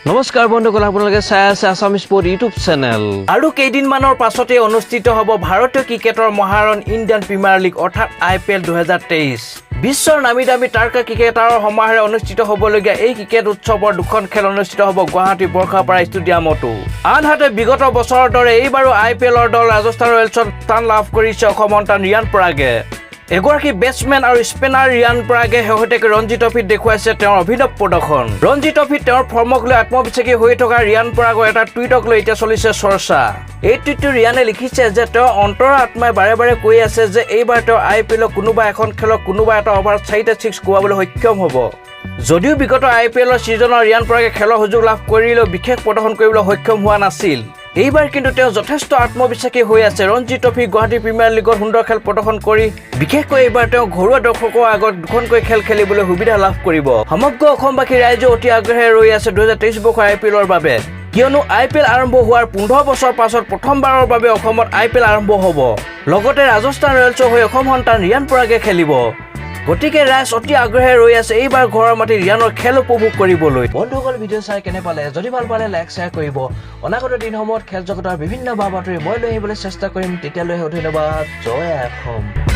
নমস্কাৰ বন্ধুসকল, আপোনালোকে চাই আছে আছাম স্পৰ্ট ইউটিউব চেনেল। আৰু কেইদিনমানৰ পাছতেই অনুষ্ঠিত হ'ব ভাৰতীয় ক্ৰিকেটৰ মহাৰণ ইণ্ডিয়ান প্ৰিমিয়াৰ লীগ অৰ্থাৎ আইপিএল 2023। বিশ্বৰ নামী দামী তাৰকা ক্ৰিকেটাৰৰ সমাহাৰে অনুষ্ঠিত হ'বলগীয়া এই ক্ৰিকেট উৎসৱৰ দুখন খেল অনুষ্ঠিত হ'ব গুৱাহাটী বৰ্ষাপাৰা ষ্টেডিয়ামতো। আনহাতে বিগত বছৰৰ দৰে এইবাৰো আইপিএলৰ দল ৰাজস্থান ৰয়েলছত স্থান লাভ কৰিছে অসম সন্তান ৰিয়ান পৰাগে। এগৰাকী বেটছমেন আৰু স্পিনাৰ ৰিয়ান পৰাগে শেহতীয়াকৈ ৰঞ্জী ট্ৰফীত দেখুৱাইছে তেওঁৰ অভিনৱ প্ৰদৰ্শন। ৰঞ্জী ট্ৰফীত তেওঁৰ ফৰ্মক লৈ আত্মবিশ্বাসী হৈ থকা ৰিয়ান পৰাগৰ এটা টুইটক লৈ এতিয়া চলিছে চৰ্চা। এই টুইটটো ৰিয়ানে লিখিছে যে তেওঁৰ অন্তৰ আত্মাই বাৰে বাৰে কৈ আছে যে এইবাৰ তেওঁ আইপিএলৰ কোনোবা এখন খেলত কোনোবা এটা অভাৰত চাৰিটা ছিক্স কোবাবলৈ সক্ষম হ'ব। যদিও বিগত আইপিএলৰ ছিজনত ৰিয়ান পৰাগে খেলৰ সুযোগ লাভ কৰিলেও বিশেষ প্ৰদৰ্শন কৰিবলৈ সক্ষম হোৱা নাছিল, এইবাৰ কিন্তু তেওঁ যথেষ্ট আত্মবিশ্বাসী হৈ আছে। ৰঞ্জী ট্ৰফী, গুৱাহাটী প্ৰিমিয়াৰ লীগত সুন্দৰ খেল প্ৰদৰ্শন কৰি বিশেষকৈ এইবাৰ তেওঁ ঘৰুৱা দৰ্শকৰ আগত দুখনকৈ খেল খেলিবলৈ সুবিধা লাভ কৰিব। সমগ্ৰ অসমবাসী ৰাইজে অতি আগ্ৰহেৰে ৰৈ আছে 2023 বৰ্ষৰ আইপিএলৰ বাবে। কিয়নো আইপিএল আৰম্ভ হোৱাৰ 15 বছৰ পাছত প্ৰথমবাৰৰ বাবে অসমত আইপিএল আৰম্ভ হ'ব, লগতে ৰাজস্থান ৰয়েলছৰ হৈ অসম সন্তান ৰিয়ান পৰাগে খেলিব। গতিকে ৰাইজ অতি আগ্ৰহেৰে ৰৈ আছে এইবাৰ ঘৰৰ মাটিত ৰিয়ানৰ খেল উপভোগ কৰিবলৈ। বন্ধুসকল, ভিডিঅ' চাই কেনে পালে? যদি ভাল পালে লাইক, শ্বেয়াৰ কৰিব। অনাগত দিনসমূহত খেল জগতৰ বিভিন্ন বা বাতৰি মই লৈ আহিবলৈ চেষ্টা কৰিম। তেতিয়ালৈ ধন্যবাদ। জয় অসম।